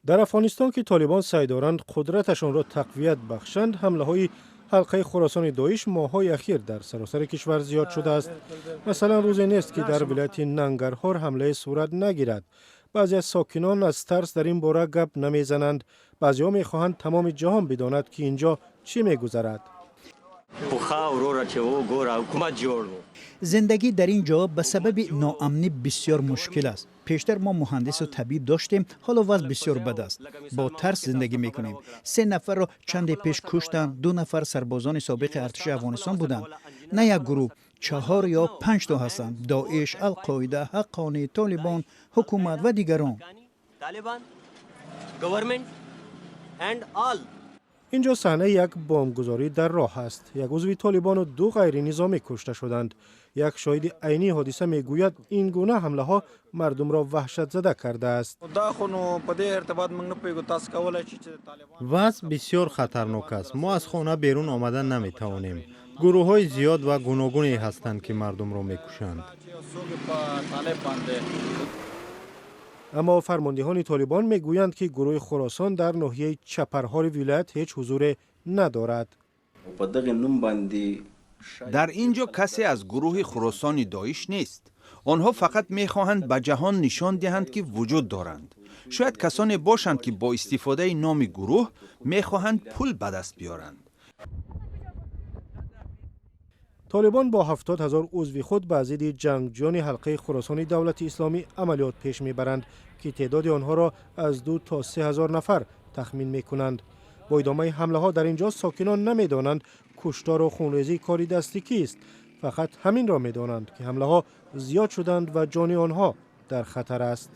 Дар Афғонистон, ки Толибон саъй доранд қудраташонро тақвият бахшанд, ҳамлаҳои ҳалқаи Хуросони Доиш моҳҳои ахир дар саросари кишвар зиёд шудааст. Масалан, рӯзе нест, ки дар вилояти Нангарҳор ҳамлае сурат нагирад. Баъзе аз сокинон аз тарс дар ин бора гап намезананд. Баъзеҳо мехоҳанд тамоми ҷаҳон бидонад, ки ин ҷо чӣ мегузарад. Зиндагӣ дар ин ҷо ба сабаби ноамнӣ бисёр мушкил аст. Пештар мо муҳандису табиб доштем, ҳоло вазъ бисёр бад аст. Бо тарс зиндагӣ мекунем. Се нафарро чанде пеш куштанд, ду нафар сарбозони собиқи артиши Афғонистон буданд. На як гурӯҳ, чаҳор ё панҷ то ҳастанд: Доиш, Алқоида, Ҳаққонӣ, Толибон, ҳукумат ва дигарон. Ин ҷо саҳнаи як бомбгузорӣ дар роҳ аст. Як узви Толибону ду ғайринизомӣ кушта шуданд. Як шоҳиди айнии ҳодиса мегӯяд, ин гуна ҳамлаҳо мардумро ваҳшатзада кардааст. Вазъ бисёр хатарнок аст. Мо аз хона берун омада наметавонем. Гурӯҳҳои зиёд ва гуногуне ҳастанд, ки мардумро мекушанд. Аммо фармондеҳони Толибон мегӯянд, ки гурӯҳи Хуросон дар ноҳияи Чапарҳори вилоят ҳеҷ ҳузуре надорад. Дар ин ҷо касе аз гурӯҳи Хуросони Доиш нест. Онҳо фақат мехоҳанд ба ҷаҳон нишон диҳанд, ки вуҷуд доранд. Шояд касоне бошанд, ки бо истифодаи номи гурӯҳ мехоҳанд пул ба даст биёранд. Толибон бо 70 000 узви худ ба зидди ҷангҷӯёни ҳалқаи Хуросони Давлати Исломӣ амалиёт пеш мебаранд, ки теъдоди онҳоро аз 2 то 3 ҳазор нафар тахмин мекунанд. Бо идомаи ҳамлаҳо дар ин ҷо сокинон намедонанд, куштору хунрезӣ кори дасти кист. Фақат ҳаминро медонанд, ки ҳамлаҳо зиёд шуданд ва ҷони онҳо дар хатар аст.